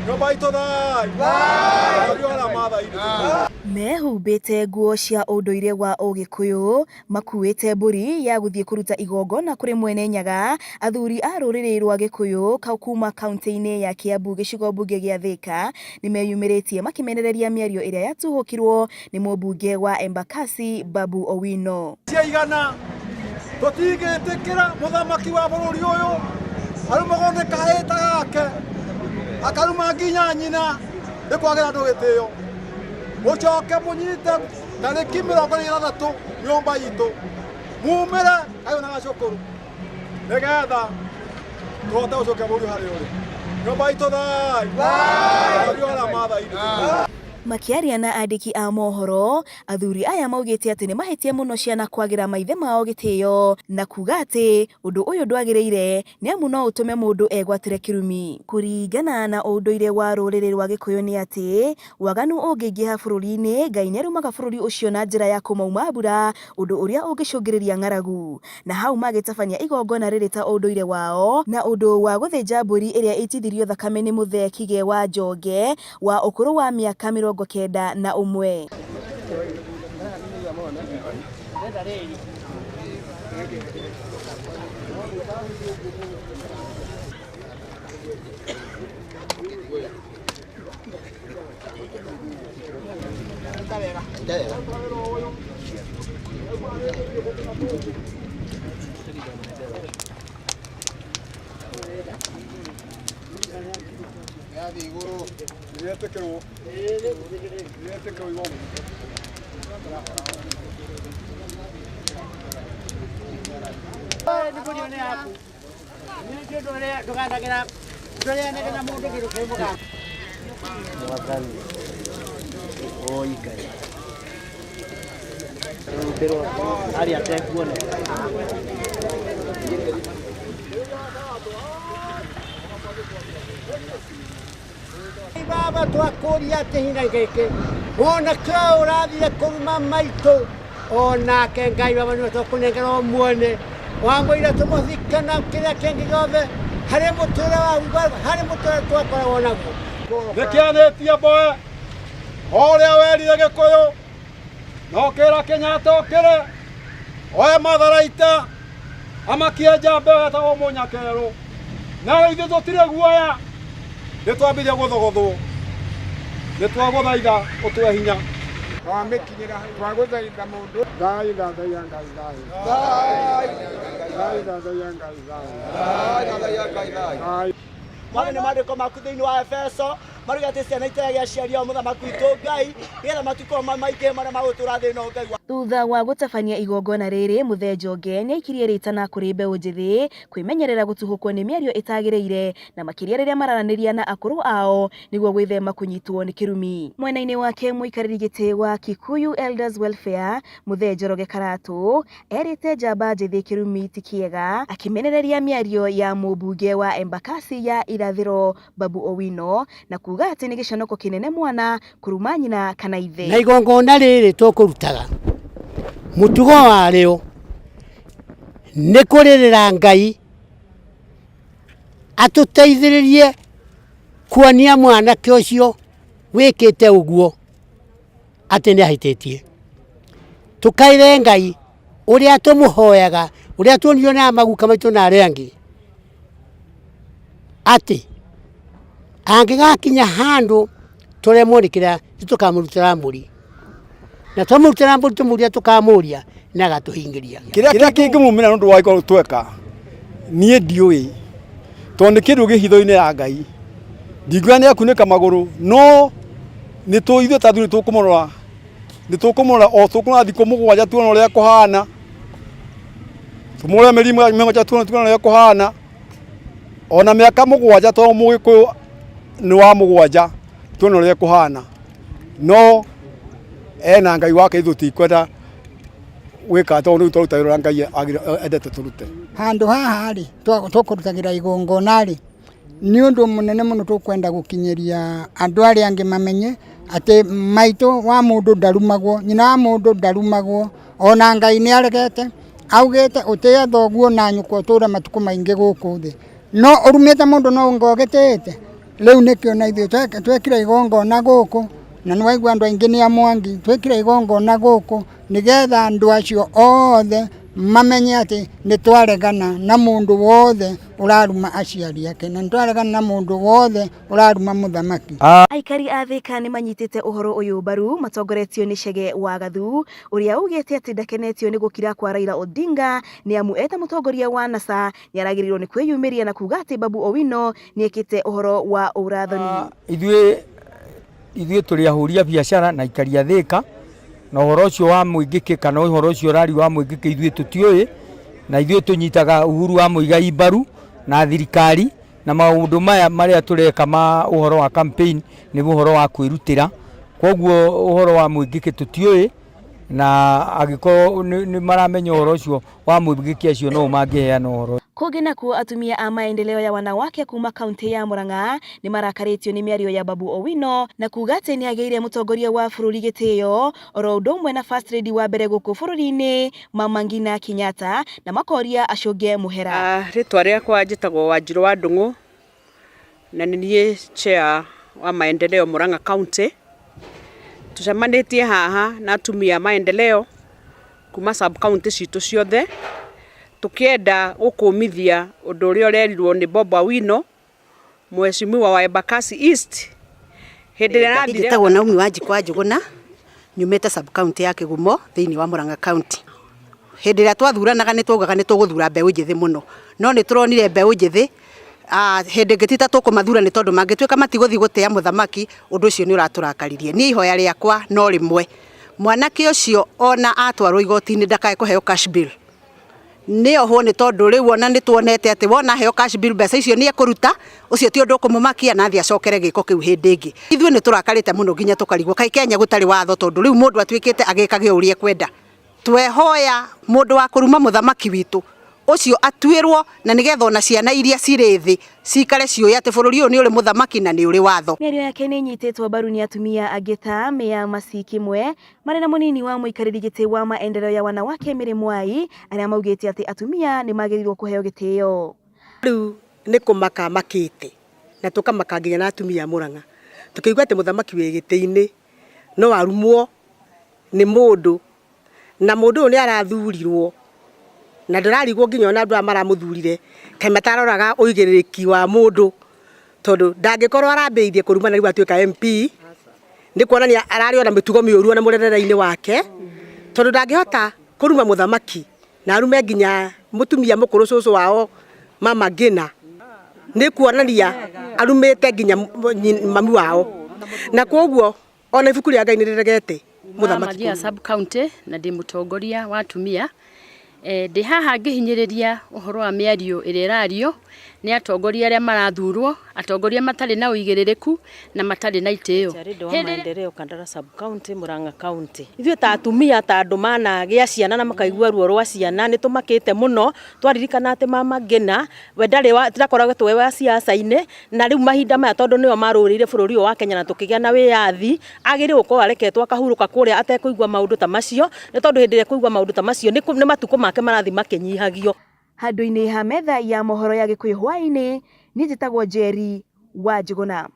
Nyũmba itũ thai. Bũrũri wa Maathai. Mehumbĩte nguo cia ũndũire wa Ũgĩkũyũ, makuĩte mbũri ya gũthiĩ kũruta igongona kũrĩ Mwene Nyaga, athuri a rũrĩrĩ rwa Gĩkũyũ kuma kaunti-inĩ ya Kiambu gĩcigo mbunge gĩa Thika nĩmeyumĩrĩtie makĩmenereria mĩario ĩrĩa yatuhũkirwo nĩ mũmbunge wa Embakasi Babu Owino. Ciaigana tũtingĩtĩkĩra mũthamaki wa bũrũri ũyũ arumagwo nĩ kahĩĩ ta gake akaruma nginya nyina nĩ kwagĩra andũ gĩtĩo. Mũcoke mũnyite tarĩki 26 nyũmba itũ mumĩre kayũ na gacũkũrũ nĩgetha tũhote gũcokia bũrũri harĩa ũrĩ. Nyũmba itũ thai. Bũrũri wa Maathai. Makĩaria na andĩki a mohoro, athuri aya maugĩte atĩ nĩ mahĩtia mũno ciana kwagĩra maithe mao gĩtĩo na kuga atĩ ũndũ ũyũ ndwagĩrĩire nĩ amu no ũtũme mũndũ egwatĩre kĩrumi. Kũringana na ũndũire wa rũrĩrĩ rwa Gĩkũyũ nĩ atĩ waganu ũngĩingĩha bũrũri-inĩ, Ngai nĩarumaga bũrũri ũcio na njĩra ya kũmauma mbura, ũndũ ũrĩa ũngĩcũngĩrĩria ng'aragu. Na hau magĩtabania igongona rĩrĩ ta ũndũire wao na ũndũ wa gũthĩnja mbũri ĩrĩa ĩitithirio thakame nĩ Mũthee Kige wa Njonge wa ũkũrũ wa mĩaka 91. Nĩetĩkĩrwo. Nĩetĩkĩrwo igongona. Baba twakũria atĩ hinga gĩkĩ mwanake ũyũ ũrathire kũruma maitũ onake Ngai baba nĩwe tũkũnengera ũmuone wamwĩra tũmũthike na kĩrĩa kĩngĩ gĩothe harĩ mũtũrĩre waku harĩ mũtũrĩre twakoragwo naguo. Nĩkĩanĩtie mboe o ũrĩa werire Gĩkũyũ na ũkĩra Kenyatta ũkĩre oe matharaita amakie njamba ĩyo etagwo Mũnyakerũ. Na ithuĩ tũtirĩ guoya nĩ twambire gũthogothwo nĩ twagũthaitha ũtũhe hinya. Twamĩkinyĩra twagũthaitha mũndũ thayũ thathaiya Ngai thayũ thayũ thathaiya Ngai thayũ thayũ. Mwathani maandĩko maku thĩinĩ wa Efeso maruga atĩ ciana iteage aciari ao mũthamaki witũ Ngai nĩgetha matukũ maingĩ marĩa magũtũra thĩ ĩno Ngai wa Thutha wa gũtabania igongona rĩrĩ, Mũthee Njonge nĩaikirie rĩtana kũrĩ mbeũ njĩthĩ kwĩmenyerera gũtuhũkwo nĩ mĩario ĩtagĩrĩire na makĩria rĩrĩa mararanĩria na akũrũ ao nĩguo gwĩthema kũnyitwo nĩ kĩrumi. Mwena-inĩ wake mũikarĩri gĩtĩ wa Kikuyu Elders Welfare Mũthee Njoroge Karatũ erĩte njamba njĩthĩ kĩrumi ti kĩega akĩmenereria mĩario ya mũmbunge wa Embakasi ya irathĩro Babu Owino na kuga atĩ nĩ gĩconoko kĩnene mwana kũruma nyina kana ithe. Na igongona rĩrĩ tũkũrutaga mũtugo warĩo nĩ kũrĩrĩra Ngai atũteithĩrĩrie kuonia mwanake ũcio wĩkĩte ũguo atĩ nĩ ahĩtĩtie. Tũkaĩre Ngai ũrĩa tũmũhoyaga, ũrĩa tuonirio na maguka maitũ na arĩa angĩ, atĩ angĩgakinya handũ tũremwo nĩ kĩrĩa, nĩtũkamũrutĩra mbũri. Na twamũrutĩra mbũri tũmũria tũkamũria nĩ agatũhingĩria. Kĩrĩa kĩngĩmumĩra nĩ ũndũ wa gĩkorwo tweka niĩ ndiũĩ tondũ nĩ kĩndũ gĩ hitho-inĩ ya Ngai. Ndingiuga nĩ akunĩka magũrũ no nĩ tũ ithuĩ ta athuri tũkũmũrora nĩ tũkũmũrora o tũkũmũrora thikũ 7 tuone ũrĩa kũhana, tũmũrore mĩeri 7 tuone ũrĩa kũhana, ona mĩaka 7 tondũ mũgĩkũyũ nĩ wa 7 tuone ũrĩa kũhana. No ena Ngai wake ithuĩ tũtikwenda gwĩka tondũ rĩu twaruta wĩra ũrĩa Ngai endete tũrute. Handũ haha rĩ, tũkũrutagĩra igongona rĩ, nĩ ũndũ mũnene mũno tũkwenda gũkinyĩria andũ arĩa angĩ mamenye atĩ maitũ wa mũndũ ndarumagwo, nyina wa mũndũ ndarumagwo, ona Ngai nĩ aregete, augĩte ũtĩe thoguo na nyũkwa ũtũre matukũ maingĩ gũkũ thĩ. No ũrumĩte mũndũ no ũngĩ ũgĩtĩĩte. Rĩu nĩkĩo na ithuĩ twekire igongona gũkũ, na nĩ waigua andũ aingĩ nĩ a Mwangi, twekire igongona gũkũ nĩgetha andũ acio othe mamenye atĩ nĩ twaregana na mũndũ wothe ũraruma aciari ake, na nĩ twaregana na mũndũ wothe ũraruma mũthamaki. Aikari a Thika nĩ manyitĩte ũhoro ũyũ mbaru matongoretio nĩ Chege wa Gathu ũrĩa augĩte atĩ ndakenetio nĩ gũkira kwa Raila Odinga nĩ amu eta mũtongoria wa NASA nĩ aragĩrĩirwo nĩ kwĩyumĩria na kuga atĩ Babu Owino nĩ ekĩte ũhoro wa ũrathoni. Ithuĩ tũrĩ ahũri a biacara na aikari a Thika, na ũhoro ũcio wa Mwĩngĩkĩ kana ũhoro ũcio ũrario wa Mwĩngĩkĩ ithuĩ tũtiũĩ, na ithuĩ tũnyitaga Uhuru wa Muigai mbaru na thirikari, na maũndũ maya marĩa tũreka ma ũhoro wa campaign nĩ ũhoro wa kwĩrutĩra. Koguo ũhoro wa Mwĩngĩkĩ tũtiũĩ, na angĩkorwo nĩ maramenya ũhoro ũcio wa Mwĩngĩkĩ acio no mangĩheana ũhoro. Kũngĩ nakuo atumia a maendeleo ya wanawake kuma kaunti ya Murang'a nĩ marakarĩtio nĩ mĩario ya Babu Owino na kuga atĩ nĩ agĩire mũtongoria wa bũrũri gĩtĩo oro ũndũ ũmwe na First Lady wa mbere gũkũ bũrũri-inĩ Mama Ngina Kenyatta na makoria acũnge mũhera. Rĩtwa rĩakwa njĩtagwo Wanjirũ wa Ndung'u na nĩ niĩ chair wa maendeleo Murang'a County. Tũcemanĩtie haha na atumia a maendeleo kuma sub county citũ ciothe tũkĩenda gũkũmithia ũndũ ũrĩa ũrerirwo nĩ Bob Awino, mheshimiwa wa Embakasi East, hĩndĩ ĩrĩa arathire. Njĩtagwo Naomi Wanjikũ wa Njũgũna, nyumĩte sub county ya Kĩgumo thĩinĩ wa Murang'a County. Hĩndĩ ĩrĩa twathuranaga nĩ twaugaga nĩ tũgũthura mbeũ njĩthĩ mũno, no nĩ tũronire mbeũ njĩthĩ hĩndĩ ĩngĩ ti ta tũkũmathura nĩ tondũ mangĩtuĩka matigũthiĩ gũtĩa mũthamaki, ũndũ ũcio nĩ ũratũrakaririe. Niĩ ihoya rĩakwa no rĩmwe, mwanake ũcio ona atwarwo igoti-inĩ ndakae kũheo cash bail. Nĩ ohwo nĩ tondũ rĩu ona nĩ tuonete atĩ wona aheo cash bail mbeca icio nĩ ekũruta, ũcio ti ũndũ ũkũmũmakia na athiĩ acokere gĩko kĩu hĩndĩ ĩngĩ. Ithuĩ nĩ tũrakarĩte mũno nginya tũkarigwo kaĩ Kenya gũtarĩ watho tondũ rĩu mũndũ atuĩkĩte agĩkage o ũrĩa ekwenda. Twehoya mũndũ wa kũruma mũthamaki witũ ũcio atuĩrwo na nĩgetha ona ciana iria cirĩ thĩ cikare ciũĩ atĩ bũrũri ũyũ nĩ ũrĩ mũthamaki na nĩ ũrĩ watho. Mĩario yake nĩ ĩnyitĩtwo mbaru nĩ atumia angĩ ta Meya Mercy Kimwe marĩ na mũnini wa mũikarĩri gĩtĩ wa maendeleo ya wanawake Mary Mwai arĩa maugĩte atĩ atumia nĩ magĩrĩirwo kũheo gĩtĩo. Rĩu nĩ kũmaka makĩte na tũkamaka nginya na atumia a Murang'a tũkĩigua atĩ mũthamaki wĩ gĩtĩ-inĩ no arumwo nĩ mũndũ na mũndũ ũyũ nĩ arathurirwo na ndĩrarigwo nginya ona andũ aya maramũthurire kaĩ mataroraga ũigĩrĩrĩki wa mũndũ tondũ ndangĩkorwo arambĩrĩirie kũrumana rĩu atuĩka MP nĩ kuonania ararĩ ona mĩtugo mĩũru ona mũrerere-inĩ wake tondũ ndangĩhota kũruma mũthamaki na arume nginya mũtumia mũkũrũ cũcũ wao Mama Ngina nĩ kuonania arumĩte nginya mami wao na koguo ona ibuku rĩa Ngai nĩ rĩregete mũthamaki. Sub county na ndĩ mũtongoria wa atumia. Ndĩ haha ngĩhinyĩrĩria ũhoro wa mĩario ĩrĩa ĩrario nĩ atongoria arĩa marathurwo, atongoria matarĩ na ũigĩrĩrĩku na matarĩ na itĩo. Wa maendeleo Kandara sub county Murang'a county. Ithuĩ ta atumia ta andũ managĩa ciana na makaigua ruo rwa ciana nĩ tũmakĩte mũno twaririkana atĩ Mama Ngina we ndarĩ wa ndakoragwo we wa siasa-inĩ na rĩu mahinda maya tondũ nĩo marũĩrĩire bũrũri ũyũ wa Kenya na tũkĩgĩa na wĩyathi agĩrĩirwo gũkorwo areketwo akahurũka kũrĩa atekũigua maũndũ ta macio nĩ tondũ hĩndĩ ĩrĩa ekũigua maũndũ ta macio nĩ matukũ make marathiĩ makĩnyihagio. Handũ-inĩ ha metha ya mohoro ya Gĩkũyũ hwaĩ-inĩ, niĩ njĩtagwo Njeri wa Njũgũna.